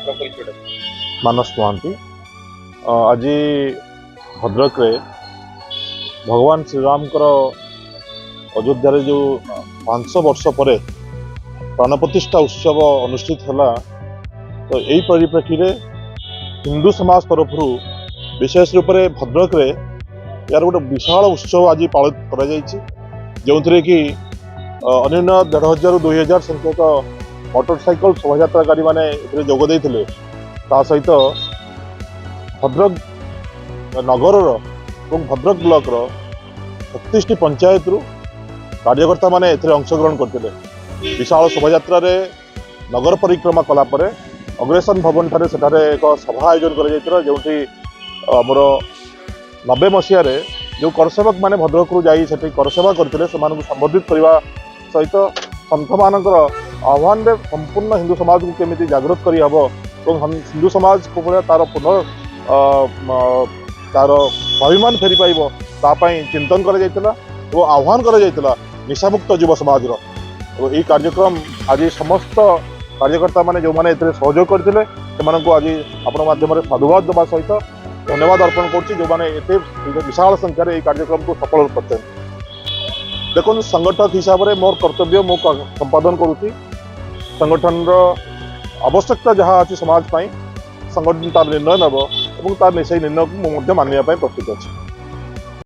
ଆପଣ ପରିଚୟଟା। ମାନସ ମହାନ୍ତି। ଆଜି ଭଦ୍ରକରେ ଭଗବାନ ଶ୍ରୀରାମଙ୍କର ଅଯୋଧ୍ୟାରେ ଯେଉଁ 500 ବର୍ଷ ପରେ ପ୍ରାଣ ପ୍ରତିଷ୍ଠା ଉତ୍ସବ ଅନୁଷ୍ଠିତ ହେଲା, ତ ଏହି ପରିପ୍ରେକ୍ଷୀରେ ହିନ୍ଦୁ ସମାଜ ତରଫରୁ ବିଶେଷ ରୂପରେ ଭଦ୍ରକରେ ଏହାର ଗୋଟେ ବିଶାଳ ଉତ୍ସବ ଆଜି ପାଳିତ କରାଯାଇଛି, ଯେଉଁଥିରେ କି ଅନ୍ୟୁନ 1500ରୁ 2000 ସଂଖ୍ୟକ ମୋଟର ସାଇକେଲ ଶୋଭାଯାତ୍ରାକାରୀମାନେ ଏଥିରେ ଯୋଗ ଦେଇଥିଲେ। ତା ସହିତ ଭଦ୍ରକ ନଗରର ଏବଂ ଭଦ୍ରକ ବ୍ଲକର 36ଟି ପଞ୍ଚାୟତରୁ କାର୍ଯ୍ୟକର୍ତ୍ତାମାନେ ଏଥିରେ ଅଂଶଗ୍ରହଣ କରିଥିଲେ। ବିଶାଳ ଶୋଭାଯାତ୍ରାରେ ନଗର ପରିକ୍ରମା କଲା ପରେ ଅଗ୍ରସେନ ଭବନଠାରେ ସେଠାରେ ଏକ ସଭା ଆୟୋଜନ କରାଯାଇଥିଲା, ଯେଉଁଠି ଆମର 90 ମସିହାରେ ଯେଉଁ କରସେବକମାନେ ଭଦ୍ରକରୁ ଯାଇ ସେଠି କରସେବା କରିଥିଲେ, ସେମାନଙ୍କୁ ସମ୍ବର୍ଦ୍ଧିତ କରିବା ସହିତ ସନ୍ଥମାନଙ୍କର ଆହ୍ୱାନରେ ସମ୍ପୂର୍ଣ୍ଣ ହିନ୍ଦୁ ସମାଜକୁ କେମିତି ଜାଗୃତ କରିହେବ ଏବଂ ହିନ୍ଦୁ ସମାଜ କିଭଳିଆ ତାର ପୁନଃ ତାର ସ୍ୱାଭିମାନ ଫେରି ପାଇବ, ତା ପାଇଁ ଚିନ୍ତନ କରାଯାଇଥିଲା ଏବଂ ଆହ୍ୱାନ କରାଯାଇଥିଲା ନିଶାମୁକ୍ତ ଯୁବ ସମାଜର। ଏବଂ ଏହି କାର୍ଯ୍ୟକ୍ରମ ଆଜି ସମସ୍ତ କାର୍ଯ୍ୟକର୍ତ୍ତାମାନେ ଯେଉଁମାନେ ଏଥିରେ ସହଯୋଗ କରିଥିଲେ, ସେମାନଙ୍କୁ ଆଜି ଆପଣଙ୍କ ମାଧ୍ୟମରେ ସାଧୁବାଦ ଦେବା ସହିତ ଧନ୍ୟବାଦ ଅର୍ପଣ କରୁଛି, ଯେଉଁମାନେ ଏତେ ବିଶାଳ ସଂଖ୍ୟାରେ ଏହି କାର୍ଯ୍ୟକ୍ରମକୁ ସଫଳ କରିଛନ୍ତି। ଦେଖନ୍ତୁ, ସଂଗଠକ ହିସାବରେ ମୋର କର୍ତ୍ତବ୍ୟ ମୁଁ ସମ୍ପାଦନ କରୁଛି। ସଂଗଠନର ଆବଶ୍ୟକତା ଯାହା ଅଛି ସମାଜ ପାଇଁ, ସଂଗଠନ ତାର ନିର୍ଣ୍ଣୟ ନେବ ଏବଂ ତାର ସେଇ ନିର୍ଣ୍ଣୟକୁ ମୁଁ ମଧ୍ୟ ମାନିବା ପାଇଁ ପ୍ରସ୍ତୁତ ଅଛି।